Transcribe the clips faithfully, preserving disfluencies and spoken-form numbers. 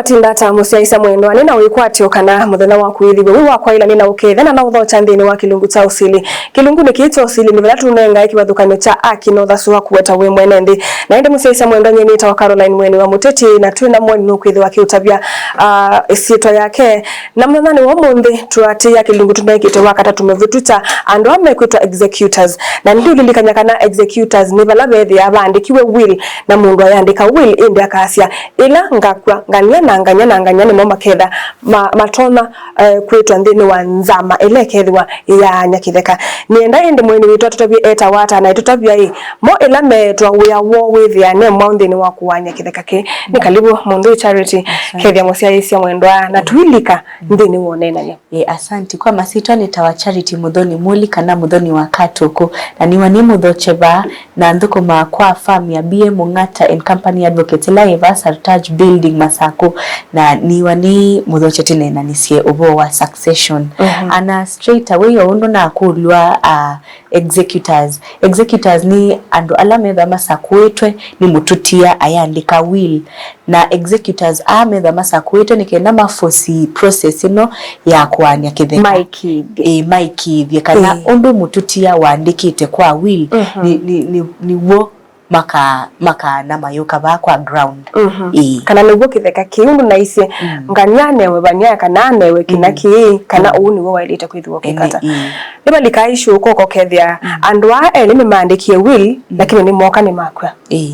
Watinda ata mũsyaĩĩsya mwendwa? Nĩ na wĩkwatyo kana mũthenya waku wĩthĩwe wĩ wa kwaĩla nĩ na ũkethya na na ũthokya nthĩnĩ wa kĩlungu kya ũsili. Kĩlungunĩ kĩĩ kya ũsili nĩ vala tũnengae kĩvathũkany'o kya aki na ũthasu waku we ta wĩ mwene nthĩ. Na ĩndĩ mũsyaĩĩsya mwendwa, nyie nĩtawa Caroline Mweni wa Mũteti, na twĩ na moni nũkwĩthĩwa akĩũtavya, ah, ĩsyĩtwa yake. Na mũthenyanĩ wa ũmũnthĩ, tũatĩĩa kĩlungu tũnengĩte wa katatũ mĩvĩtu kya andũ ala mekwĩtwa executors. Na nĩndĩũlilikany'a kana executors nĩ vala vethĩaa vaandĩkiwe will, na mũndũ ayandĩka will ĩndĩ akasya, ĩla ngakw'a, ngany'a na ngany'a na ngany'a nĩmo maketha ma-, matonya, eh, kwĩtwa nthĩnĩ wa nzama ĩla ĩkethĩwa ĩyaany'a kĩtheka. Nĩenda ĩndĩ mũeni witũ atũtavye etawa ata, na ĩtũtavya ĩ, mo ĩla meetwa wĩa woo wĩthĩane mwaũ nthĩnĩ wa kũwaany'a kĩtheka kĩĩ. Nĩ kalivu mũndũ Charity, kethya mũsyaĩĩsya mwendwa, na tuilika nthĩnĩ wa ũneenany'a. Ĩ, asanti. Kwa masyĩtwa nĩtawa Charity Mũthoni Mũli kana Mũthoni wa Katũkũ, na nĩwa nĩ mũthokye vaa, na nthũkũmaa kwa firm ya B A Mung'ata and Company Advocates ĩla yĩ vaa Sartaj Building Masakũ, na nĩwa nĩ mũthokye tũneenanĩsye ũvoo wa succession. Mhm. Ana straight away o ũndũ nakũlw'a, ah, executors. Executors nĩ andũ ala methwa masakũĩtwe nĩ mũtũtia ayandĩka will. Na executors aa methwa masakũĩtwe nĩ kenda mafosi process ĩno ya kũaany'a kĩtheka. Maikĩĩthye. Ĩĩ, maikĩĩthye kana, ĩĩ, ũndũ mũtũtia waandĩkĩte kwa will, mhm, nĩ, nĩ, nĩ, nĩw'o maka-, makaana mayũka vaa kwa ground. Mhm. Ĩĩ. Kana nĩw'o kĩtheka kĩu ũndũ naisye, mm, ngany'a anewe vany'a kana anewe kĩna, mm, kĩĩ, kana, mm, ũu nĩw'o waĩlĩte kwĩthĩwa ũkĩkata. Ĩĩ. Nĩvalikaa issue ũkoka ũkethĩa, mm, andũ aa elĩ nĩmaandĩkie will, mm, lakini nĩmoka nĩmakw'a. Ĩĩ.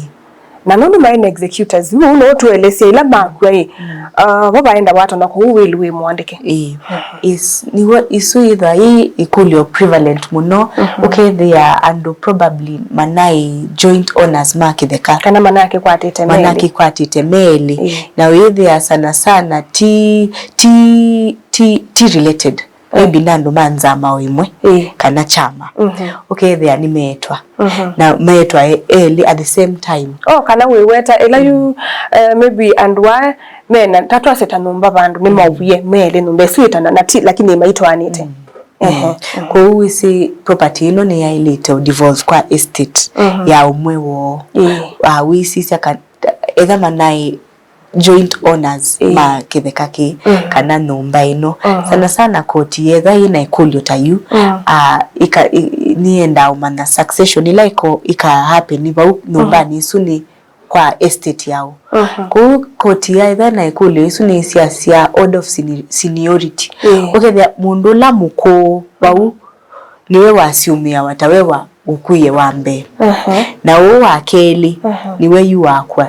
Na nũndũ maĩ na executors, yu no tũelesye ĩla makw'a ĩ, mm, uh, vo vaenda watona kũu will wĩ mũandĩke. Ĩĩ. Mhm. Is-, nĩw'o isu ithwa yĩ ĩkũlyo prevalent mũno, mhm, ũkethĩa andũ probably manaĩ joint owners ma kĩtheka. Kana manakĩkwatĩte me elĩ. Manakĩkwatĩte me elĩ. Ĩĩ. Na wĩthĩa sana sana ti, ti, ti, ti related. Maybe, ĩĩ, na andũ ma nzama o ĩmwe, ĩĩ, kana kyama. Mhm. Ũkethĩa nĩmeetwa. Mhm. Na meetwa e-, elĩ at the same time. Oh, kana wĩweta ĩla yu, mm, eh, maybe andũ aa mena, ta twasye ta nyũmba vandũ, nĩmauwie, mm, me elĩ nyũmba ĩsu ĩtana, na ti, lakini maitwaanĩte. Mm. Ehe. Mm. Mhm. Kwoou wĩsĩ property ĩno nĩyaĩlĩte ũ divorce kwa estate, mhm, ya ũmwe woo. Ĩĩ. Ah, wĩsisya ka-, etha manaĩ joint owners, ĩĩ, ma kĩtheka kĩĩ, mhm, kana nyũmba ĩno. Mhm. Sana sana koti yetha yĩna ĩkũlyo ta yu, mm, ah, ĩka-, ĩ-, nĩyendaa ũmanya succession ĩla ĩko-, ĩka happen vau nyũmbanĩ, mhm, ĩsu nĩ kwa estate yaũ. Mhm. Kwoou koti yetha na ĩkũlyo ĩsu nĩsiasya order of seni-, seniority. Ĩĩ. Ũkethĩa mũndũ ũla mũkũũ vau, nĩwe wasiumĩawa ta we wa ũkuie wa mbee. Mhm. Na ũũ wa kelĩ, mhm, nĩwe yu wakwa,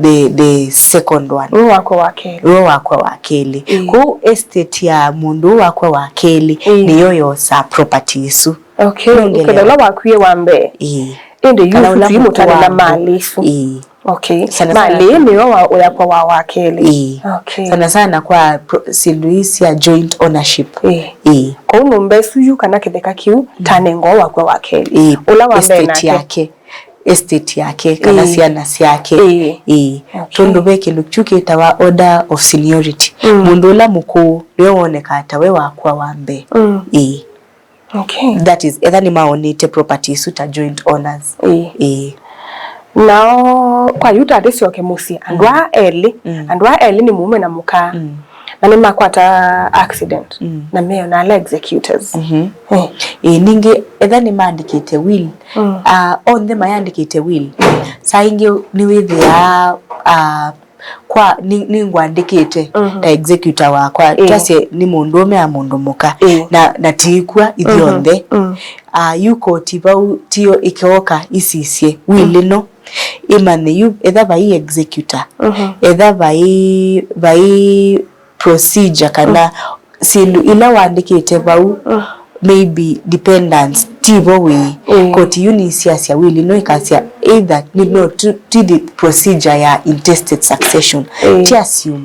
the, the second one. Nĩwe wakwa wa kelĩ. Nĩwe wakwa wa kelĩ. Ĩĩ. Kwoou estate ya mũndũ ũũ wakwa wa kelĩ, ĩĩ, nĩyo yosaa property ĩsu. Okay. Nũngelewa? Ũkethĩa ũla wakuie wa mbee. Ĩĩ. Ĩndĩ yu kana ũla tũimũtanĩla mali isu. Ĩĩ. Okay. Sana sana malĩ nĩyo wa, ũyakwa wa wa kelĩ. Ĩĩ. Okay. Sana sana kwa pro-, syĩndũ ii sya joint ownership. Ĩĩ. Ĩĩ. Kwoou nyũmba ĩsu yu kana kĩtheka kĩu, mm, tanengwa wakwa wa kelĩ. Ĩĩ. Ũla wa mbee estate nake. Yake. Estate yake, kana, ĩĩ, syana syake. Ĩĩ. Ĩĩ. Okay. Tondũ ve kĩndũ kyu kĩtawa order of seniority. Mm. Mũndũ ũla mũkũũ nĩwe wonekaa ta we wakwa wa mbee. Mm. Ĩĩ. Okay. That is, etha nĩmaonĩte property isu ta joint owners. Ĩĩ. Ĩĩ. Nao kwa yu ta tũsyoke mũsyĩ, andũ, mm, aa elĩ, mm, andũ aa elĩ nĩ mũũme na mũka, mm, na nĩmakwata accident, mm, na meona ala executors. Mhm. Eh. Ĩĩ, ningĩ etha nĩmaandĩkĩte will, mm, ah, onthe mayandĩkĩte will, saa ingĩ nĩwĩthĩaa, ah, kwa, nĩ, nĩngwandĩkĩte, mhm, ta executor wakwa, ĩĩ, twasye nĩ mũndũũme a mũndũ mũka, ĩĩ, na, na tiikw'a ithyonthe. Mhm. Mm. Ah, yu koti vau tio ĩkooka isisye will, mm, ĩno, ĩmanye yu etha vai executor, mhm, etha vai, vai procedure kana, mm, syĩndũ ila wandĩkĩte vau, mm, maybe dependants ti vo wĩ. Mm. Koti yu nĩsiasya will ĩno ĩkasya either nĩ, no, to, to the procedure ya intestate succession. Mm. Ti assume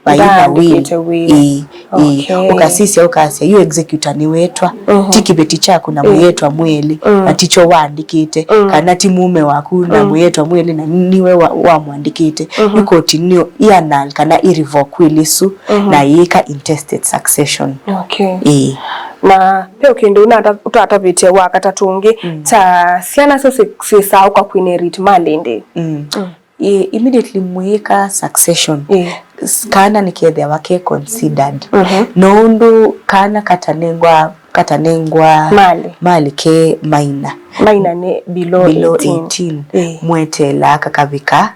vai na will. Ndaandĩkĩte will. Ĩĩ, ĩĩ. Okay. Ũkasisya, ũkasya yu executor nĩwetwa, mhm, ti kĩveti kyaku na, ĩĩ, mwĩetwa mwelĩ, mm, na tikyo waandĩkĩte, mm, kana ti mũũme waku na, mm, mwĩetwa mwelĩ na niwe wa, wamwandĩkĩte. Mhm. Yu koti nĩyo i annul kana i revoke will ĩsu, mhm, na yĩka intestate succession. Okay. Ĩĩ. Na ve kĩndũ ũnata-, ũtatavĩtye wa katatũ ũngĩ, mm, kya syana syo syĩ-, syĩsaa ũka kũinherit malĩ ĩndĩ. Mm. Mm. Ĩ, immediately mwĩka succession, ĩ, s-, kana nĩkethĩawa ke considered. Mhm. No ũndũ kana katanengwa, katanengwa mali, mali ke maina. Maina nĩ below, below eighteen. Eighteen. Ĩ. Mweteelaa kakavika,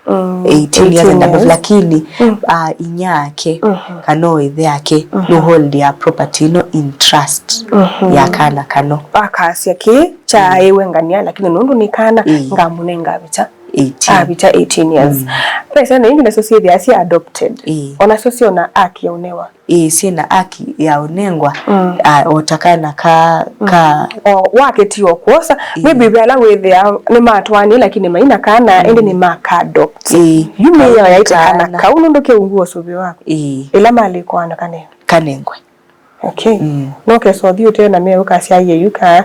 mm, eighteen years and above, eighteen years. Lakini, mm, ah, inyia ake, mhm, kana o ĩthe ake, mhm, nũholdia property ĩno in trust, mhm, ya kana kano. Akasya kĩ kya, mm, ĩwengania, lakini nũndũ nĩ kana, ĩ, ngamũnenga avĩta eighteen. Avĩta eighteen years. Mm. Ve syana ingĩ nasyo syĩthĩaa syĩ adopted. Ĩ. Onasyo syona aki ya ũnewa. Ĩ, syĩna aki ya ũnengwa, mm, ah, o ta kana ka, mm, ka. O wakĩtiwa kwosa, ĩ, maybe ve ala wĩthĩa nĩmatwaanie, lakini maina kana, mm, ĩndĩ nĩmaka adopt. Ĩ. Yu mĩao yaĩte kana, kana kau nũndũ keungu ũsũvĩ waku. Ĩ. Ĩla malĩ kwana kane. Kanengwe. Okay. Mm. No kesa ũthi ũtee na mea ũkasya, "Aie, yu ka, eh,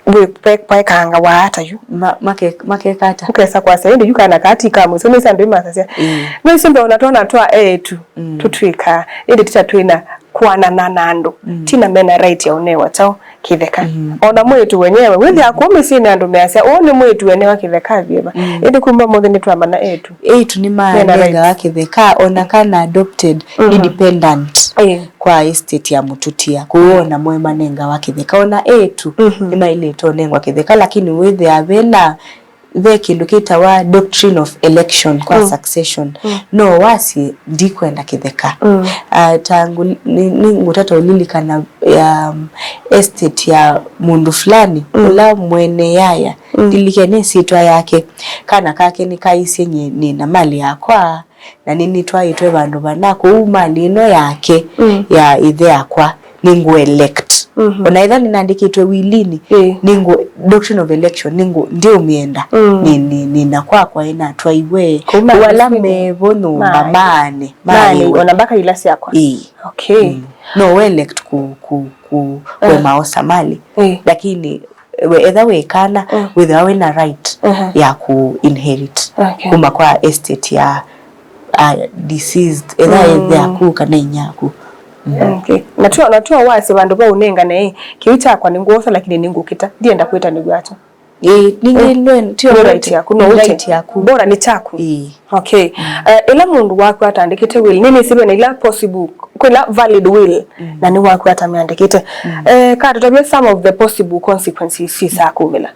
we, pe-, paekanga wa ata yu?" Ma-, make-, makeka ata? Ũkesa kwasya, "Ĩndĩ yu kana ka ti ka mũseo." Nĩsĩ andũ ĩmasasya. Mm. Nĩsĩ mbe ona twona twa eĩtu, mm, tũtwĩkaa. Ĩndĩ tita twĩna kwanana na andũ. Mm. Tina mena right ya ũnewa kyaũ kĩtheka. Mm. Ona mwĩĩtu wenyewe, wĩthĩa, mm, kũu mĩsyĩnĩ andũ measya, "Ũũ nĩ mwĩĩtu wenewa kĩtheka vyeva." Mm. Ĩndĩ kuma ũmũnthĩ nĩtwamanya eĩtu. Eĩtu nĩmanengawa kĩtheka, ona kana adopted, nĩ, mhm, dependent, ĩĩ, kwa estate ya mũtũtia. Kwoou ona mo manengawa kĩtheka. Ona eĩtu, mhm, nĩmaĩlĩte ũnengwa kĩtheka, lakini wĩthĩa vena, ve kĩndũ kĩtawa doctrine of election kwa, mm, succession. Mm. No wasye, "Ndikwenda kĩtheka." Mm. Ah, ta ngu-, nĩ, nĩ ngũtata ũlilikana, um, estate ya mũndũ fulani, mm, ũla mwene yaya, mm, ndililikane ĩsyĩtwa yake, kana kake nĩkaisye, "Nyie nĩ na mali yakwa, na nĩnĩtwaĩtwe vandũ vana, kwoou mali ĩno yake, mm, ya ĩthe yakwa, nĩngũ elect." Mhm. Ona ĩtha nĩnandĩkĩtwe wilinĩ, ĩĩ, nĩngũ, doctrine of election, nĩngũ, ndiũmĩenda. Mm. Nĩ, nĩ, nĩ na kwakwa ĩnatwaiwe. Kwoou mali ala isu nĩ mevo nyũmba, maane, maane, maane, ona mbaka ila syakwa. Ĩĩ. Okay. Mm. No we elect ku, ku, ku, eh, we maosa mali. Ĩĩ. Lakini we, etha wĩ kana, mm, wĩthĩwa wĩna right, mhm, ya ku inherit, okay, kuma kwa estate ya, ah, deceased, etha, mm, ĩthe yaku kana inyia yaku. Mm. Okay. Na tio, na tio wasye vandũ va ũnengane, ĩ, kĩu kyakwa nĩngwosa, lakini nĩngũkĩta. Ndienda kwĩtanĩw'a kyo. Ĩ, ningĩ, eh, nwe-, tio nĩ right yaku, no nĩ ũte. Right yaku. Bora nĩ kyaku. Ĩ. Okay. Mm. Eh, ĩla mũndũ waku atandĩkĩte will, nĩnĩsĩ ve na ila possible, kwĩ ila valid will, mm, na nĩ waku atamĩandĩkĩte. Mm. Eh, katũtavye some of the possible consequences syĩsaa kumĩla.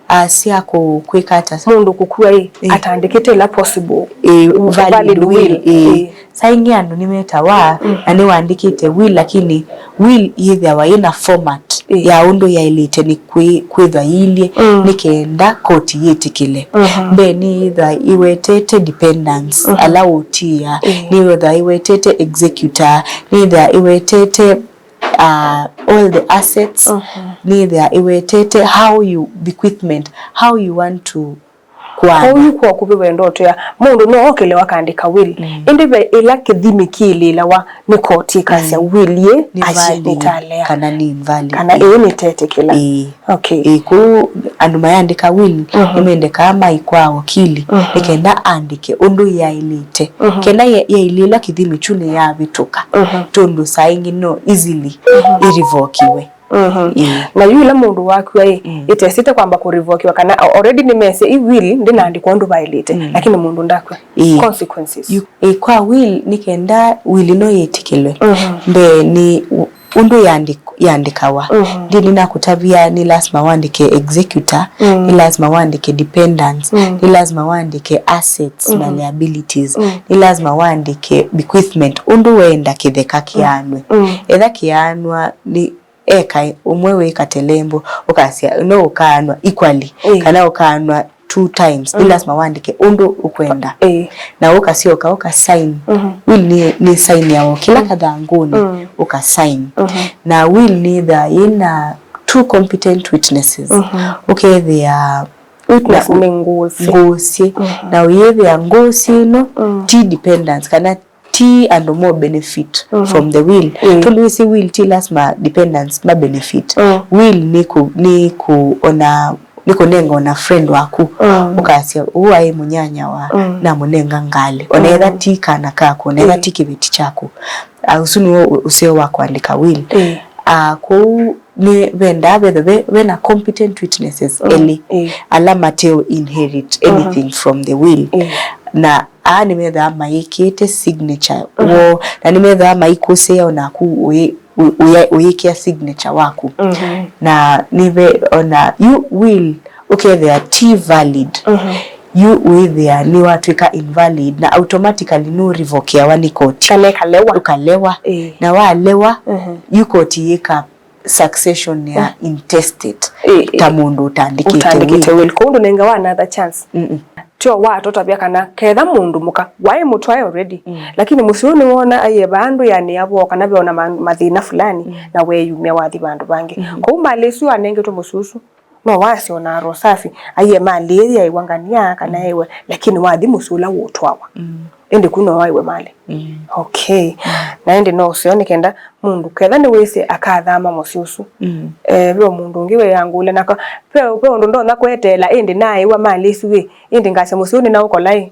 Ah, sya kũ-, kwĩka ata? Mũndũ kũkua ĩ, ĩ, atandĩkĩte ila possible, ĩ, valid, valid will, will, ĩ. Ĩ. Saa ingĩ andũ nĩmetawa, mm, na nĩwandĩkĩte will, lakini will yĩthĩawa yĩna format, ĩ, ya ũndũ yaĩlĩte nĩ kwĩ-, kwĩthwa yĩilyĩ, mm, nĩ kenda koti yĩtĩkĩle. Mhm. Mbee nĩyĩthwa ĩwetete dependants, mhm, ala ũtia, ĩ, nĩyĩthwa ĩwetete executor, nĩyĩthwa ĩwetete, uh, all the assets, mhm, nĩyĩthwa ĩwetete how you, bequeathment, how you want to kwana. Kwoou yu kwa ũkuvĩ wenda ũtwĩa, mũndũ no okĩle wakandĩka will. Mm. Ĩndĩ ve ĩla kĩthimi kĩlĩlawa nĩ koti ĩkasya, mm, will yĩ nĩ ayi valid, nĩtalea, kana nĩ invalid. Kana ĩĩ nĩtetĩkĩla. Ĩĩ. Okay. Ĩĩ, kwoou andũ mayandĩka will, mhm, nĩmendekaa mai kwa wakili, mhm, nĩ kenda andĩke ũndũ yaĩlĩte. Mhm. Kenda ya-, yaĩlĩla kĩthimi kyu nĩyavĩtũka. Mhm. Tondũ saa ingĩ no easily, mhm, ĩrevokiwe. Mhm. Ĩĩ. Na yu ĩla mũndũ wakua ĩ, mm, ĩtesĩte kwamba kũrevokiwa kana a-, already nĩmesĩ ĩ will ndĩnaandĩkwa ũndũ vaĩlĩte, mm, lakini mũndũ ndakua. Ĩĩ. Consequences. Yu, ĩ, kwa will nĩ kenda will ĩno yĩtĩkĩlwe. Mhm. Mbee nĩ u-, ũndũ yandĩk-, yandĩkawa. Mhm. Ndi nĩnakũtavia nĩ lasima wandĩke executor, mm, nĩ lasima wandĩke dependants, mm, nĩ lasima wandĩke assets na, mhm, liabilities, mm, nĩ lasima wandĩke bequeathment, ũndũ wenda kĩtheka kĩanwe. Mm. Etha kĩanwa nĩ eka ũmwe wĩ katelembo, ũkasya, no ũkaanwa equally, ĩĩ, kana ũkaanwa two times, nĩ, mm, lasima wandĩke ũndũ ũkwenda. Ĩĩ. Na ũkasyoka, ũka sign. Mhm. Will nĩ, nĩ sign yao kĩla, mm, kathangũnĩ, mm, ũka sign. Mhm. Na will nĩthaa yĩna two competent witnesses. Mhm. Ũkethĩa witness na nĩ ngũsĩ. Ngũsĩ. Mhm. Na ũyĩthĩa ngũsĩ ĩno, mm, ti dependents, kana ti andũ mo benefit, mhm, from the will. Mm. Tondũ wĩsĩ will ti lasima dependents ma benefit. Mm. Will nĩ kũ-, nĩ kũ-, ona, nĩ kũnenga ona friend waku. Mm. Ũkasya, "Ũũ aĩ mũnyanyawa, mm, namũnenga ngalĩ." Ona etha, mm, ti kana kaku, ona etha, mm, ti kĩveti kyaku. Ah, ũsu nĩw'o ũ-, ũseo wa kũandĩka will. Mm. Ah, kwoou Nĩ vendaa vetho ve, vena competent witnesses, mm, elĩ, ĩĩ, ala mateo inherit anything, mhm, from the will. Ĩĩ. Na aa nĩmethaa maĩkĩte signature, mhm, woo, na nĩmethaa maikũsĩĩa onaku ũĩ-, ũ-, ũya-, ũyĩkĩa signature waku. Mhm. Na nĩve ona you will ũkethĩa ti valid. Mhm. Yu ũĩthĩa nĩwatw'ĩka invalid na automatically nũrevokeawa nĩ koti. Kana ĩkalewa. Ũkalewa. Ĩĩ. Na walewa, mhm, yu koti yĩka succession ya, mm, intestate, ĩĩ, ĩĩ, ta mũndũ ũtandĩkĩte, ũtandĩkĩte will. Will. Kwoou ndũnengawa another chance. Mm-mm. Tyo watũtavya kana ketha mũndũ mũka waĩ mũtwae already. Mm. Lakini mũsyĩ ũyũ nĩwona aiye vandũ yanĩa vo kana veona ma-, mathĩna fulani, mm, na weeyumya wathi vandũ vangĩ. Mm-hmm. Kwoou malĩ ĩsu anengetwe mũsyĩ ũsu, no wasye ona roho safi, aiye malĩ ĩĩ yaĩwa ngania kana, mm, yaĩwe, lakini wathi mũsyĩ ũla wũtwawa. Mm. Ĩndĩ ku no waĩwe malĩ. Mm. Okay. Mm. Na ĩndĩ no ũseo nĩ kenda mũndũ ketha nĩwĩsĩ akathama mũsyĩ ũsu. Mm. Eh, ve o mũndũ ũngĩ weangũle naka, ve, ve ũndũ ndonya kweteela, ĩndĩ naĩwa malĩ ĩsu ĩ, ĩndĩ ngasya mũsyĩ ũũ nĩnaũkola ĩ,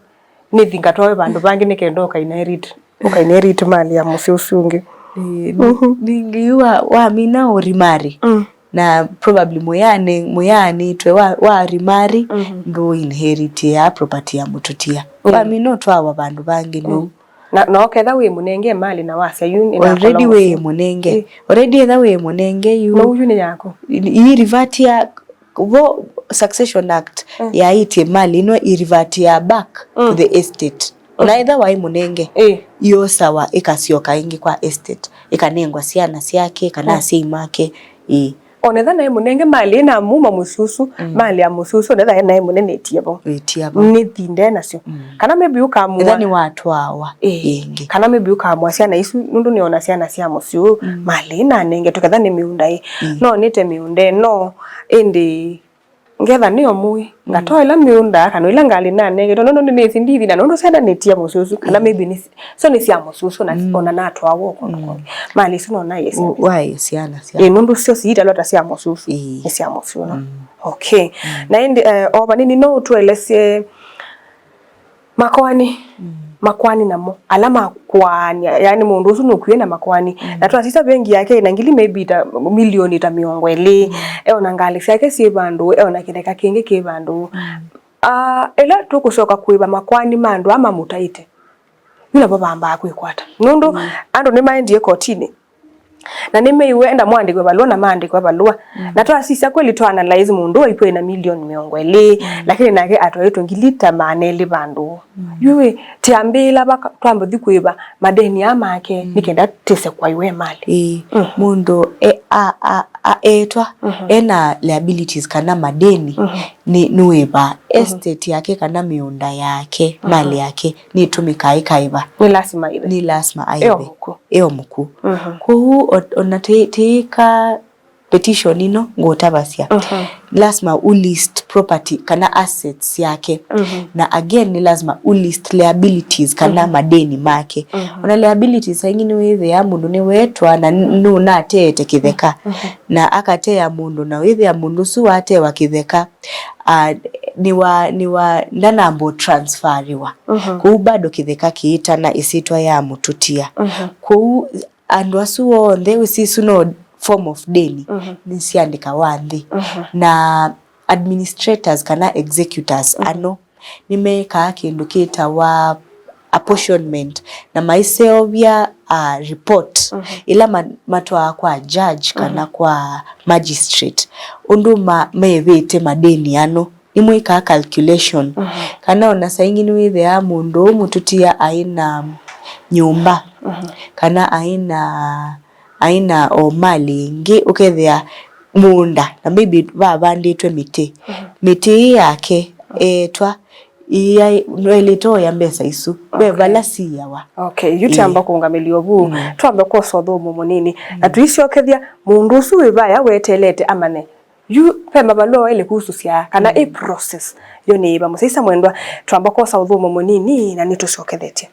nĩthi ngatwawe vandũ vangĩ nĩ kenda ũkainherit, ũkainherit malĩ ya mũsyĩ ũsu ũngĩ. Ĩĩ, nĩ-, mhm, ningĩ yu wa-, wamina ũrimari. Mm. Na probably mũyaanĩ-, mũyaanĩtwe wa, wa remarry, mhm, ndũ inherit ya property ya mũtũtia. Mm. Wamina ũtwawa vandũ vangĩ, mm, no. Na, na ũketha wĩ mũnenge mali na wasya yu nĩ already wĩ mũnenge. Eh. Already etha wĩ mũnenge yu. No yu nĩ yaku. I, i revert ya, vo Succession Act, mm, yaĩtye mali ĩno i revert ya back, mm, to the estate. Mm. Na etha waĩ mũnenge, eh, yosawa ĩkasyoka ĩngĩ kwa estate, ĩkanengwa syana syake kana, mm, asyai make. Ĩĩ. Onetha naĩ mũnenge mali ĩnamuma mũsyĩ ũsu, mm, mali ya mũsyĩ ũsu, onetha naĩ mũnene ĩtia vo. Ĩtia vo. Nĩthinde nasyo. Mm. Kana maybe ũkamua. Etha nĩwatwawa, ĩĩ, ĩngĩ. Kana maybe ũkamua syana isu, nũndũ nĩona syana sya mũsyĩ ũũ, mm, mali ĩnanengetwe, ketha nĩ mĩũnda ĩ. Mm. No nĩte mĩũnda ĩno, ĩndĩ ngetha nĩyo mũĩ. Mm. Ngatoa ĩla mĩũnda, kana ĩla ngalĩ nanengetwe, nũndũ nĩnĩsĩ ndithi, na nũndũ syana nĩtia mũsyĩ ũsu, kana, mm, maybe nĩ, so nĩ sya mũsyĩ ũsu, na, mm, ona natwawa ũkũndũ, mm, kũngĩ. Mali isu no naĩ syana. Waĩ syana sya. Ĩ, nũndũ syo siitalwa ta sya mũsyĩ ũsu. Ĩĩ. Nĩ sya mũsyĩ ũno. Mm. Okay. Mm. Na ĩndĩ, eh, o vanini no ũtũelesye makoani, mm, makoani namo, ala makwaania, yani mũndũ ũsu nũkwie na makoani. Mm. Na twasisya vengi yake ĩna ngili maybe ta milioni ta mĩongo ĩlĩ, mm, eona ngalĩ syake syĩ vandũ, eona kĩtheka kĩngĩ kĩ vandũ. Mm. Ah, ĩla tũkũsyoka kũĩva makoani ma andũ aa mamũtaĩte, yu navo vambaa kwĩkwata. Nũndũ, mm, andũ nĩmaendie kotinĩ, na nĩmeiwe enda mũandĩkwe valũa na maandĩkwa valũa. Mm. Na twasisya kweli twa analyze mũndũ waipwe na milioni mĩongo ĩlĩ, mm, lakini nake atwaĩtwe ngili ta maana elĩ vandũ. Mm. Yu ĩ, tiambĩĩla vaka twambe thi kũĩva madeni aa make, mm, nĩ kenda tĩse kwaiwe mali. Ĩĩ, mm, mũndũ e, a, a, a, etwa, mhm, ena liabilities kana madeni, mhm, nĩ, nũĩva, mhm, estate yake kana mĩũnda yake, mhm, mali yake, nĩtũmĩkaa ĩkaĩva. Nĩ lasima ĩve. Nĩ lasima aĩve. Eo mũku. Eo mũku. Mhm. Kwoou o-, ona tĩ-, tĩĩka petition ĩno ngũtavasya, mhm, lasima u list property kana assets yake. Mhm. Na again, nĩ lasima u list liabilities kana, mhm, madeni make. Mhm. Ona liabilities aingĩ nĩwĩthĩaa mũndũ nĩwetwa na n-, nũnateete kĩtheka. Mhm. Na akatea mũndũ, na wĩthĩa mũndũ ũsu watewa kĩtheka, ah, nĩwa, nĩwa, ndanamba ũtransferiwa. Mhm. Kũu bado kĩtheka kĩitana ĩsyĩtwa ya mũtũtia. Mhm. Kũu andũ asu onthe, wĩsĩ isu no form of deni, mhm, nĩsyandĩkawa nthĩ. Mhm. Na administrators kana executors, mhm, ano nĩmekaa kĩndũ kĩtawa apportionment, na maiseũvya, ah, report, mhm, ĩla ma-, matwaa kwa judge kana, mhm, kwa magistrate, ũndũ ma-, mevĩte madeni ano. Nĩmwĩkaa calculation. Mhm. Kana ona saa ingĩ nĩwĩthĩaa mũndũ ũũ mũtũtia aĩ na nyũmba, mhm, kana aĩ na, aĩ na o mali ĩngĩ, ũkethĩa mũũnda, na maybe vavandĩtwe mĩtĩ. Mhm. Mĩtĩ ĩĩ yake, mhm, etwa, ĩĩ, nwaĩlĩte oya mbesa isu. Ve, okay, vala siawa. Okay, yu, ĩĩ, tiamba kũũngamĩlya ũvu. Mm. Twambe kwosa ũthũmũo mũnini. Mm. Na tũisyokethya mũndũ ũsu wĩ vaya weteelete amanye. Yu, ve mavalũa waĩle kũusũsya, kana, mm, ĩ process yo nĩ ĩva? Mũsyaĩĩsya mwendwa, twamba kwosa ũthũmũo mũnini, na nĩtũsyokethetye.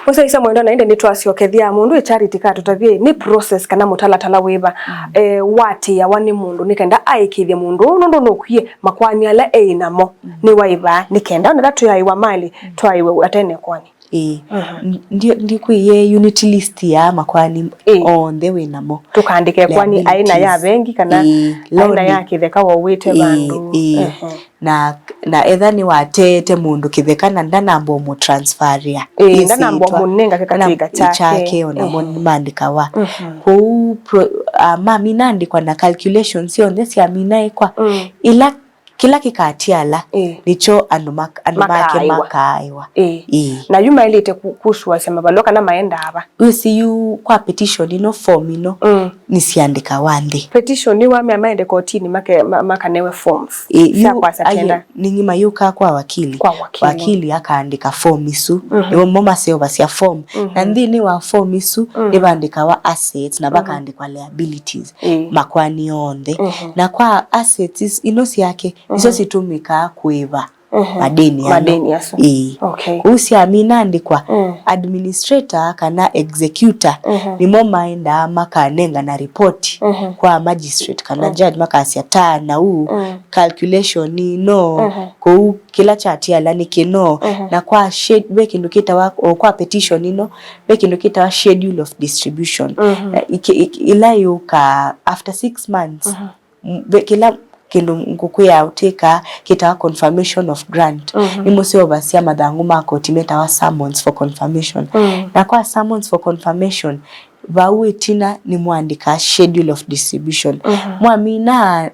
Mũsyaĩĩsya mwendwa, na ĩndĩ nĩtwasyokethya mũndũ ĩ Charity katũtavye nĩ process kana mũtalatala wĩva, eh, watĩĩawa nĩ mũndũ nĩ kenda aĩkĩĩthye mũndũ ũũ, nũndũ nũkwie makoani ala eĩ namo nĩ waĩva nĩ kenda onetha twĩaĩwa malĩ twaĩwe atene koani. Ĩĩ. Ndi- ndikwĩie unit list ya makoani onthe wĩ namo. Tũkaandĩke koani aina ya vengi kana aina ya kĩtheka waũĩte vandũ. Ĩĩ. Na na etha nĩwateete mũndũ kĩtheka na ndanamba ũmũtransferĩa. Ĩĩ, ndanamba ũmũnenga kĩkatĩka kyake, onamo nĩmaandĩkawa. Kwoou pro- ah, mamina andĩkwa na calculations syonthe syamina ĩkwa ila kĩla kĩkatiala nĩkyo andũ mak- andũ make makaaĩwa. Ĩĩ. Na yu maĩlĩte ku- kusuasya mavalũa kana maendaa va? Wĩsĩ yu kwa petition ĩno, form ĩno nĩsiandĩkawa nthĩ. Petition nĩ wamea maende kotini make- ma- makanewe forms sya kwasya kenda. Nĩngĩ mayũkaa kwa wakili. Kwa wakili. Wakili akaandĩka form isu. Nĩmo maseũvasya form. Na nthĩnĩ wa form isu nĩvandĩkawa assets na vakaandĩkwa liabilities. Makoani onthe. Na kwa assets is- ino syake nĩsyo situmikaa kũĩva madeni ano. Madeni asu. Ĩĩ. Okay. Kũu syamina andĩkwa, administrator kana executor nĩmo maendaa makanengana report kwa magistrate kana judge, makasya taa na uu, calculation ino, kũu kĩla kyatiala nĩ kĩno. Na kwa shed- ve kĩndũ kĩtawa, o kwa petition ino, ve kĩndũ kĩtawa schedule of distribution. Na iki- iki- ila yũkaa after six months. M- ve- kĩla kĩndũ ngũkwĩa ũtĩkaa kĩtawa confirmation of grant. Nĩmũseũvasya mathangũ ma koti metawa summons for confirmation. Na kwa summons for confirmation, vau ĩtina nĩmũandĩkaa schedule of distribution. Mwamina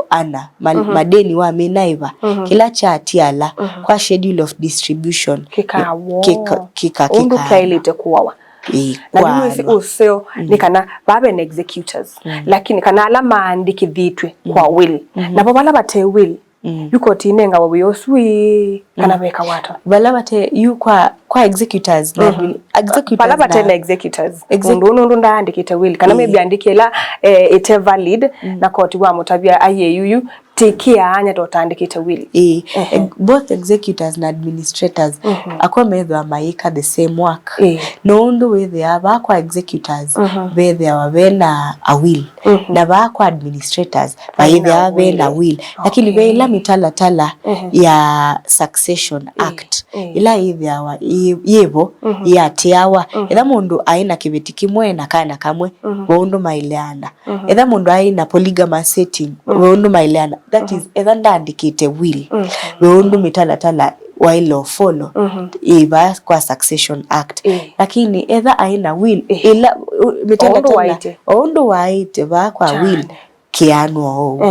ana ma- madeni wamina ĩva, kĩla kyatiala kwa schedule of distribution kĩkawoo. Kĩka- kĩka- ũndũ kĩkaana. Kyaĩlĩte kũawa. Ĩĩ, na nĩmwĩsĩ ũseo nĩ kana vaa vena executors, lakini kana ala maandĩkĩthĩtw'e kwa will. Navo vala vate will, yu koti inengawa wĩa ũsu ĩĩ, kana vekawa ata? Vala vate yu kwa kwa executors na admin- executors vala vate na executors. Exec- mũndũ ũũ nũndũ ndaandĩkĩte will kana maybe andĩkĩla, eh, ĩte valid, na koti wamũtavya aiye yuyu, tĩkĩaanya totandĩkĩte will. Ĩĩ. Ehe. Ex- both executors na administrators, akwa methwa mayĩka the same work. Ĩĩ. No ũndũ wĩthĩaa vaa kwa executors vethĩawa vena a will, na vaa kwa administrators vayĩthĩawa vena will. Lakini ve ĩla mĩtalatala ya Succession Act ĩla yĩthĩawa yĩ- yĩvo, yĩatĩawa, etha mũndũ aĩ na kĩveti kĩmwe na kana kamwe, ve ũndũ maĩleana. Etha mũndũ aĩ na polygamous setting, ve ũndũ maĩleana. That is, etha ndaandĩkĩte will, ve ũndũ mĩtalatala waĩle ũfollow ĩva kwa Succession Act. Lakini etha aĩ na will, ĩla, ũ- mĩtalatala, o ũndũ waĩte vaa kwa will, kĩanwa oou.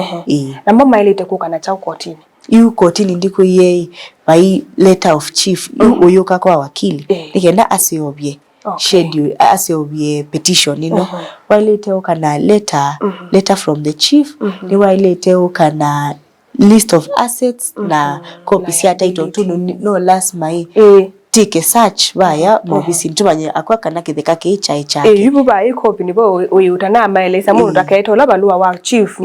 Namo maĩlĩte kũka na kyaũ kotini? Yu kotini ndikwĩie vai letter of chief, yu ũyũka kwa wakili, nĩ kenda aseũvye schedule, aseũvye petition ĩno. Waĩlĩte ũka na letter, letter from the chief, nĩwaĩlĩte ũka na list of assets na copy sya title tu, no, no lasima ĩ tĩke search vaya maovisinĩ tũmanye akwa kana kĩtheka kĩĩ kyaĩ kyake. Ĩĩ, yu vaa ĩ copy nĩvo ũyũta na amaelesya mũndũ ndakaete ũla valũa wa chief,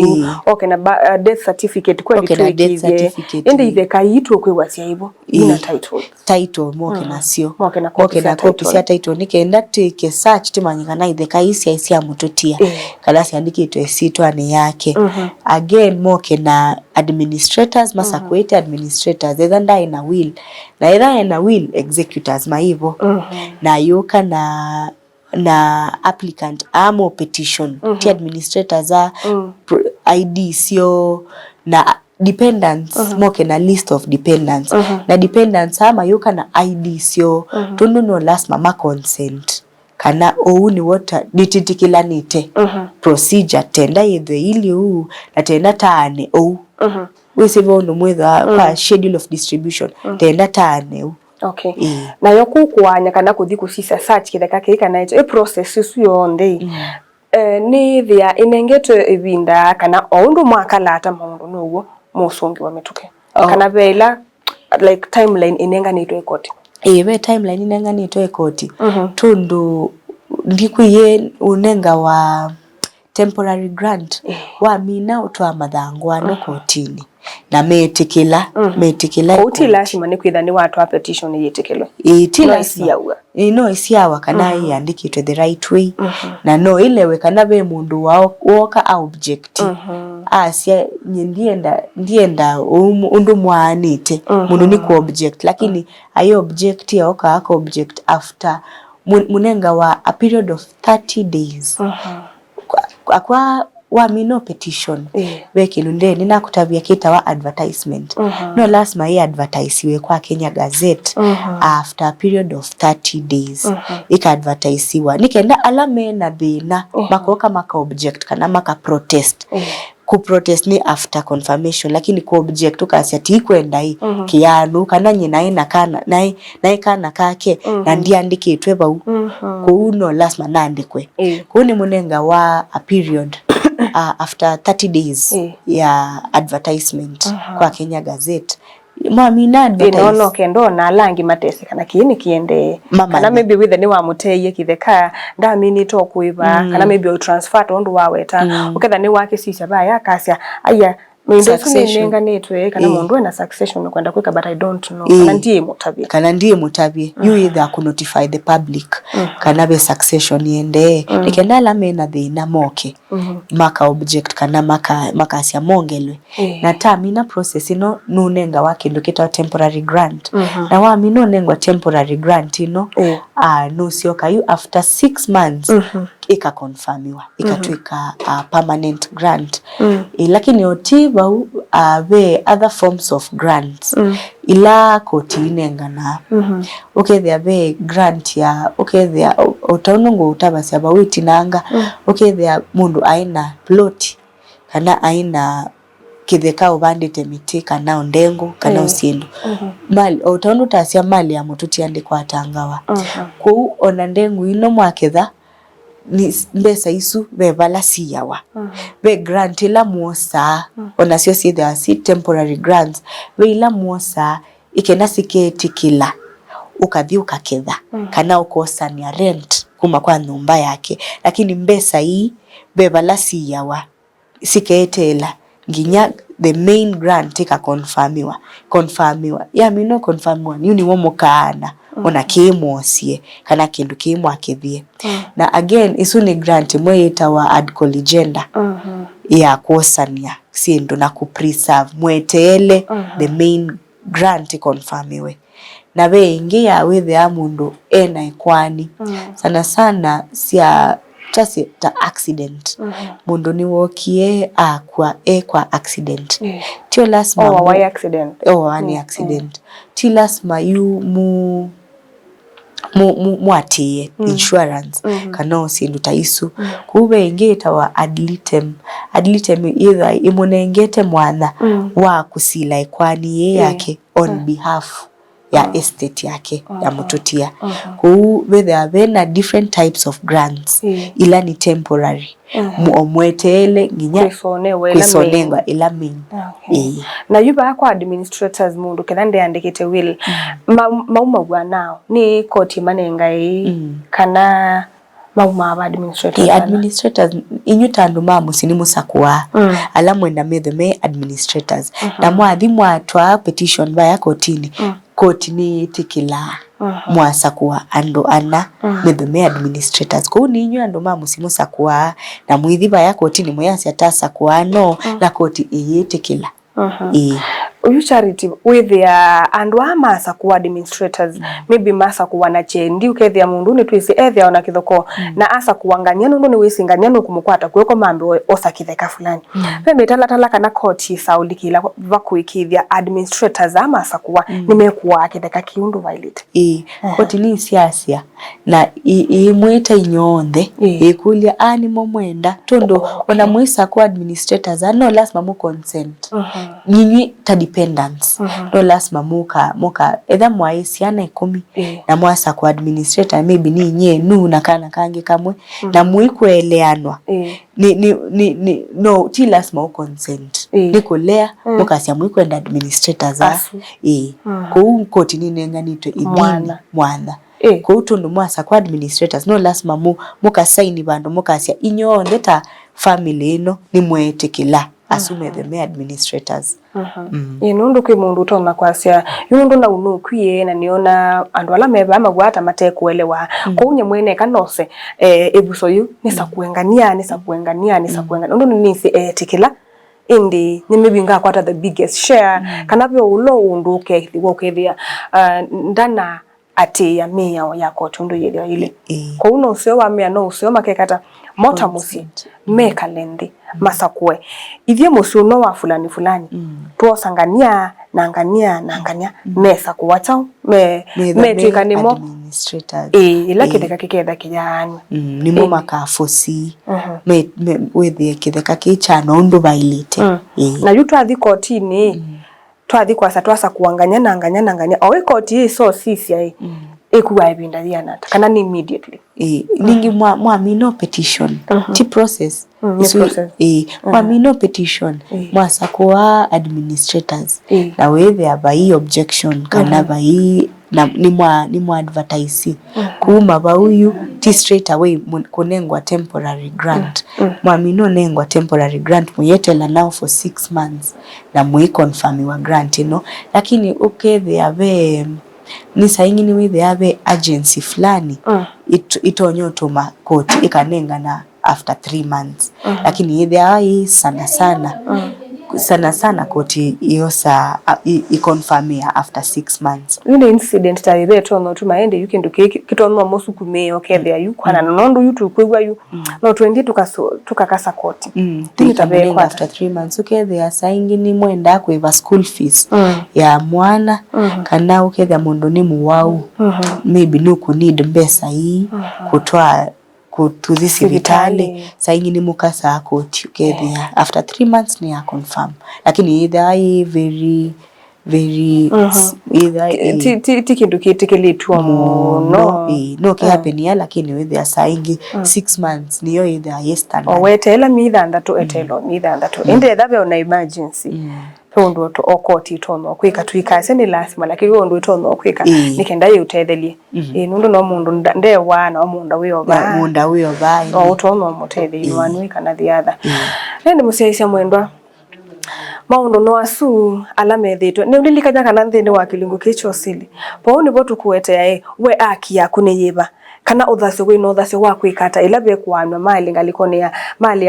oke na ba- uh, death certificate kweli. Oke na death twĩkĩthye certificate. Ĩndĩ itheka ii tũkwĩw'a syaĩvo ina title. Title moke nasyo. Moke na copy sya title nĩ kenda twĩke search tũmanye kana itheka ii syaĩ sya mũtũtia kana syandĩkĩtwe ĩsyĩtwanĩ yake. Again, moke na administrators, masakuĩte administrators, etha ndaĩ na will. Na etha ena will, executors maivo. Na yũka na, na applicant amo petition, ti administrators a pro- I D syo na dependents, moke na list of dependents. Na dependents a mayũka na I D syo, tondũ no lasima ma consent. Kana ũu nĩw'o ta- nĩtĩtĩkĩlanĩte procedure, tenda yĩthwe ili ũu, na tenda taane ũu. Wĩsĩ ve ũndũ mwĩthwa kwa schedule of distribution, tenda taane ũu. Okay. Ĩĩ. Nayo kũkũanya kana kũthi kũsisya search kĩtheka kĩĩ kana ĩkyo, ĩ process ĩsu yonthe ĩ, eh, nĩĩthĩa ĩnengetwe ĩvinda kana o ũndũ mwakalata maũndũ now'o mũsũngĩwa mĩtũkĩ? Kana ve ĩla, like, timeline ĩnenganĩtwe ĩkoti? Ĩĩ, ve timeline ĩnenganĩtwe ĩkoti. Tũndũ ndikwĩie ũnengawa temporary grant, wamina ũtwaa mathangũ ano kotinĩ. na metĩkĩla, mm, metĩkĩla. Kwoou ti lasima nĩ kwĩtha nĩwatwaa petition yĩtĩkĩlwe. Ĩĩ, ti lasima. No ĩsiawa. Ĩĩ, no ĩsiawa kana, mm, ĩandĩkĩtwe the right way. Mhm. Na no ĩlewe kana ve mũndũ wao woka a object. Mhm. Asya, "Nye ndienda, ndienda ũu mu-, ũndũ mwaanĩte." Mhm. Mũndũ nĩ ku object, lakini ai object oka aka object after mu-, mũnengawa a period of thirty days. Mhm. Kwa, kwa, kwa wamina petition, ĩĩ, ve kĩndũ ndee nĩnakũtavya kĩtawa advertisement. Mhm. No lasima ĩ advertisiwe kwa Kenya Gazette, mhm, after a period of thirty days. Mhm. Ĩka advertisiwa nĩ kenda ala mena thĩna, mhm, makoka maka object kana maka protest. Ĩĩ. Ku protest nĩ after confirmation, lakini ku object ũkasya, "Tikwenda ĩ, mhm, kĩanu kana nyie naĩ na kana, naĩ, naĩ kana kake, na, mhm, ndiandĩkĩtwe vau." Mhm. Kwoou no lasima nandĩkwe. Ĩĩ. Kwoou nĩmũnengawa a period, uh, after thirty days, ĩĩ, ya advertisement, mhm, kwa Kenya Gazette. Mwamina advertise. Ĩĩ, no, no kenda ona ala angĩ matesĩ kana kĩĩ nĩkĩendee. Mamanya. Kana maybe wĩthe nĩwamũteeie kĩtheka, ndaminĩte o kũĩva, mm, kana maybe o transfer tondũ waweta. Mm. Ũketha nĩwakĩsisya vaya akasya, "Aya, mĩindo ĩsu succession nĩnenganĩtwe, kana, ĩĩ, mũndũ ena succession nĩkwenda kwĩka, but I don't know." Ĩĩ. Kana ndiĩmũtavye. Kana ndiĩmũtavye. Yu, mm, ĩtha kũ notify the public, mm, kana ve succession yendee. Mm. Nĩ kenda ala mena thĩna moke. Mhm. Maka object kana maka-, makasya mongelwe. Ĩĩ. Na tamina process ĩno nũnengawa kĩndũ kĩtawa temporary grant. Mhm. Na wamina ũnengwa temporary grant ĩno, ĩĩ, ah, nũsyoka yu after six months, mhm, ĩkaconfirmiwa, mhm, ĩkatwĩka, ah, permanent grant. Mm. Ĩĩ, lakini oti vau, ah, ve other forms of grants, mm, ila koti inenganaa. Mhm. Ũkethĩa ve grant ya, ũkethĩa, o, o ta ũndũ ngũtavasya vau ĩtinanga, mm, ũkethĩa mũndũ aĩ na plot, kana aĩ na kĩtheka ũvandĩte mĩtĩ, kana o ndengũ, kana o, mm, syĩndũ. Mhm. Mali, o ta ũndũ ũtasya mali ya mũtũtia ndĩkwatangawa. Mhm. Kwoou ona ndengũ ino mwaketha, nĩ s-, mbesa isu ve vala siawa. Mhm. Ve grant ila mwosaa, mm, onasyo syĩthĩawa si temporary grants, ve ila mwosaa, ikenda siketĩkĩla ũkathi ũkaketha, mm, kana ũkosania rent kuma kwa nyũmba yake. Lakini mbesa ii ve vala siiawa, siketeela nginya the main grant ĩkakonfamiwa, konfamiwa. Yamina ũkonfamiwa, yu nĩw'o mũkaana, mm, ona kĩĩ mwosie, kana kĩndũ kĩĩ mwakĩthie. Mm. Na again, isu nĩ grant ĩmwe yĩtawa ad collegienda, mhm, ya kwosania syĩndũ na kũ preserve mweteele, mhm, the main grant ĩkonfamiwe. Na ve ĩngĩ ya wĩthĩa mũndũ ena ĩkwani, mm, sana sana sya, twasye ta accident. Mhm. Mũndũ nĩwokie akw'a e kwa accident. Yeah. Tio lasima oawa mu-, nĩ accident. Oawa nĩ, mm, accident. Ti lasima yu mu-, mu-, mu-, mwatĩĩe, mm, insurance, mhm, kana o syĩndũ ta isu. Mm. Kũu ve ĩngĩ ĩtawa ad litem. Ad litem yĩthwa ĩmũnengete mwanya, mm, wa kũsila ĩkwani yĩĩ, yeah, yake on, mm, behalf ya, mm, estate yake, ya, mhm, mũtũtia. Mhm. Kũu vethĩwa vena different types of grants, yeah, ila nĩ temporary. Mhm. Mu-, o mweteele nginya kwĩsonengwa ĩla main. Kwĩsonengwa ĩla main. Okay. Ĩĩ. Na yu vaa kwa administrators, mũndũ ketha ndeandĩkĩte will, mm, ma-, maumaw'a nao nĩ koti manengae, mm, kana maumaa va administrators? Ĩĩ, ala administrators, inyu ta andũ ma mũsyĩ nĩmũsakũaa, mm, ala mwenda methwe me administrators. Mhm. Na mwathi mwatwaa petition vaya kotini, mm, koti nĩyĩtĩkĩlaa, mhm, mwasakũa andũ ana, mm, methwe me administrators. Kwoou nĩ inyu andũ ma mũsyĩ mũsakũaa, na mũithi vaya kotini mũyasya tasakũaa no, mm, na koti ĩyĩtĩkĩla. Mhm. Ĩĩ. Ũyu Charity, wĩthĩa andũ aa masakũa administrators, mm, maybe masakũa na kyendi, ũkethĩa mũndũ nĩtwĩsĩ ethĩa ona kĩthoko, mm, na asakũa ngania, nũndũ nĩwĩsĩ ngania nũkũmũkwata kw'oko mambe o-, osa kĩtheka fulani. Mm. Ve mĩtalatala kana koti ĩsaũlikĩla va kũĩkĩĩthya administrators aa masakũa, mm, nĩmekũaa kĩtheka kĩu ndũvailĩte? Ĩĩ, aha, koti nĩsyasya na ĩ-, ĩimwĩta inyw'onthe, ĩĩ, ĩkũlya, "Aa nĩmo mwenda?" Tondũ, oh, okay, ona mwĩsakũa administrators aa, no lasima mũ consent. Mhm. Ninyw'ĩ ta dependents, mhm, no lasima mũka, mũka, etha mwaĩ syana ĩkũmi, ĩĩ, na mwasakũa administrator, maybe nĩ inyie nuu na kana kangĩ kamwe, mhm, na mũikũeleanwa. Ĩĩ. Nĩ, nĩ, nĩ, nĩ, no, ti lasima ũ consent. Ĩĩ. Nĩ kũlea, mm, mũkasya mũikwenda administrators aa. Asu. Ĩĩ. Mhm. Kũu koti nĩnenganĩtwe ĩthini, mwanya, mwanya. Ĩĩ. Kũu tondũ mwasakũa administrators, no lasima mũ-, mũkasaini vandũ mũkasya, "Inyw'onthe ta family ĩno nĩmweetĩkĩla." asu methe me administrators. Mm. Ĩĩ, nũndũ kwĩ mũndũ ũtonya kwasya, yu nũndũ nau nũkwie, na nĩona andũ ala me vaa mavwata matekũelewa. Kwoou nye mwene eka nose, eh, ĩvuso yĩu, nĩsakũe ngania, nĩsakũe ngania, nĩsakũe ngania. Nũndũ nĩnĩsĩ eetĩkĩla, ĩndĩ nĩ maybe ngakwata the biggest share, kana ve ũla ũndũ ũkethĩwa ũkethĩa, ah, ndana atĩĩa mĩao ya koti ũndũ yĩthĩwa yĩlĩ. Ĩĩ. Kwoou no ũseo wamea, no ũseo makekata mota mũsyĩ, mekale nthĩ, masakũe. Ithyĩ mũsyĩ ũno wa fulani fulani, twosa ngania na ngania na ngania, mesakũa kyaũ, me-, metwĩka nĩmo administrators. Ĩĩ, ĩla kĩtheka kĩketha kĩyaanw'a. Mm, nĩmo makafosi, me-, me-, wĩthĩe kĩtheka kĩ kya na ũndũ vaĩlĩte. Ĩĩ. Na yu twathi kotinĩ, twathi kwasa, twasakũa nganya na nganya na nganya. O ĩ koti ĩ so sisya ĩ, ĩkuaa ĩvinda yĩana ata? Kana nĩ immediately? Ĩĩ, ningĩ mwa-, mwamina petition, ti process. Isu, ĩĩ, mwamina petition, mwasakũa administrators, na wĩthĩa vai objection, kana vai, na nĩ mwa, nĩ mwa advertise. Kuma vau yu, ti straight away mu-, kũnengwa temporary grant. Mwamina ũnengwa temporary grant, mũyetela nao for six months. Na mũiconfirmiwa grant ĩno. Lakini ũkethĩa ve, nĩ saa ingĩ nĩwĩthĩaa ve agency fulani it-, itonya ũtũma koti ĩkanengana after three months. Lakini yĩthĩawa yĩ sana sana, sana sana koti ĩosaa, a, i-, iconfirmĩa after six months. Yu nĩ incident ta ĩve ĩtonya ũtuma ĩndĩ yu kĩndũ kĩĩ kĩ-, kĩtonya mũsukumĩe ũkethĩa yu kwana na nũndũ yu tũkwĩw'a yu no twendie tũkaso-, tũkakasa koti. Mm, nĩ ta tũikamũnenga vekwata after three months. Ũkethĩa saa ingĩ nĩmwendaa kũĩva school fees ya mwana, kana ũkethĩa mũndũ nĩ mũwau, maybe nũkũ need mbesa ii kũtwaa kũtũthi sivitalĩ. Sivitalĩ. Saa ingĩ nĩmũkasaa koti, ũkethĩa after three months nĩ ya confirm. Lakini yĩthĩawa yĩ very very, s-, either, ti, ti, ti kĩndũ kĩtĩkĩlĩtw'e mũno. Ĩĩ, no kĩhapenia, lakini wĩthĩa saa ingĩ six months nĩyo ĩthĩa yĩ standard. O weteela myei thanthatũ, eteela myei thanthatũ. Ĩndĩ etha ve ona emergency, ve ũndũ o koti ĩtonya kwĩka, tuikasya nĩ lasima, lakini ve ũndũ ĩtonya kwĩka nĩ kenda yĩũtethelie. Ĩĩ, nũndũ no mũndũ nda-, ndewaa, no mũndũ wĩ o vaa. Mũndũ wĩ o vaa, no ũtonya ũmũtetheie nĩ wanwĩka na thiatha. Ĩndĩ mũsyaĩĩsya mwendwa, maũndũ no asu ala methĩĩtwe. Nĩũlilikany'a kana nthĩnĩ wa kĩlungu kĩĩ kya ũsili, vau nĩvo tũkũetea ĩ, we aki yaku nĩ yĩva? Kana ũthasyo wĩ na ũthasyo wa kwĩka ata ĩla vekũaanw'a malĩ ngalĩkonĩ ya malĩ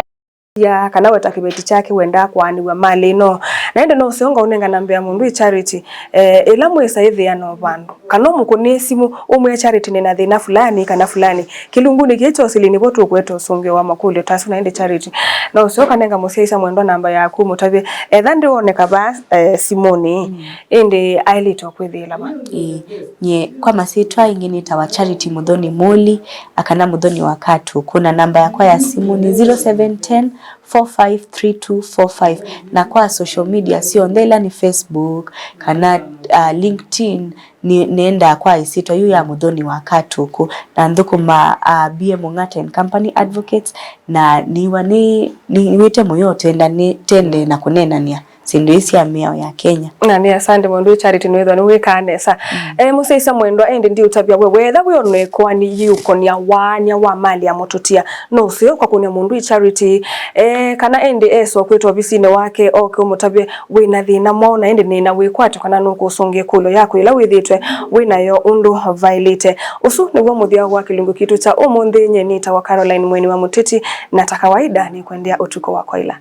ya, kana weta kĩveti kyake wendaa kũaanĩw'a malĩ ĩno? Na ĩndĩ no ũseo ngaũnenga namba ya mũndũ ĩ Charity, eh, ĩla mwĩsa ĩthĩana o vandũ. Kana ũmũkũnĩe simũ, ũmwĩe, "Charity, nĩna thĩna fulani kana fulani." Kĩlungunĩ kĩĩ kya ũsili nĩvo tũkweta ũsũngĩo wa makũlyo ta asu. Na ĩndĩ Charity, no ũseo ũkanenga mũsyaĩĩsya mwendwa namba yaku, ũmũtavye, etha ndĩoneka vaa, eh, simũnĩ, ĩndĩ aĩlĩte o kwĩthĩĩla va? Ĩĩ, nyie kwa masyĩtwa aingĩ nĩtawa Charity Mũthoni Mũli, akana Mũthoni wa Katũkũ, na namba yakwa ya simũ nĩ zero seven ten, four five three two four five, na kwa social media syonthe, ĩla nĩ Facebook kana, uh, LinkedIn, nĩ, nĩendaa kwa ĩsyĩtwa yu ya Mũthoni wa Katũkũ, na nthũkũmaa, uh, B M Ong'ata and Company Advocates, na nĩw'a nĩ, nĩw'ĩte mũyo ũtenda nĩ tende na kũneenany'a syĩndũ ii sya mĩao ya Kenya. Na nĩ asante mũndũ Charity, nĩwĩthwa nĩwĩkaa nesa. Mm. Eh, mũsyaĩĩsya mwendwa, ĩndĩ ndiũtavya we, wetha wĩ ona ĩkoani yĩũkonia waany'a wa malĩ ya mũtũtia, no ũseo kwa kũnĩa mũndũ ĩ Charity, eh, kana ĩndĩ esa kwĩtwa ovisinĩ wake, oke ũmũtavye wĩ na thĩna mwaũ, na ĩndĩ nĩna wĩkwatyo kana nũkũsũngĩa ĩkũlyo yaku ĩla wĩthĩĩtwe wĩ nayo ũndũ vaĩlĩte. Ũsu nĩw'o mũthya wa kĩlungu kitũ kya ũmũnthĩ. Nyie nĩtawa Caroline Mweni wa Mũteti, na ta kawaida nĩkwendea ũtukũ wa kwaĩla.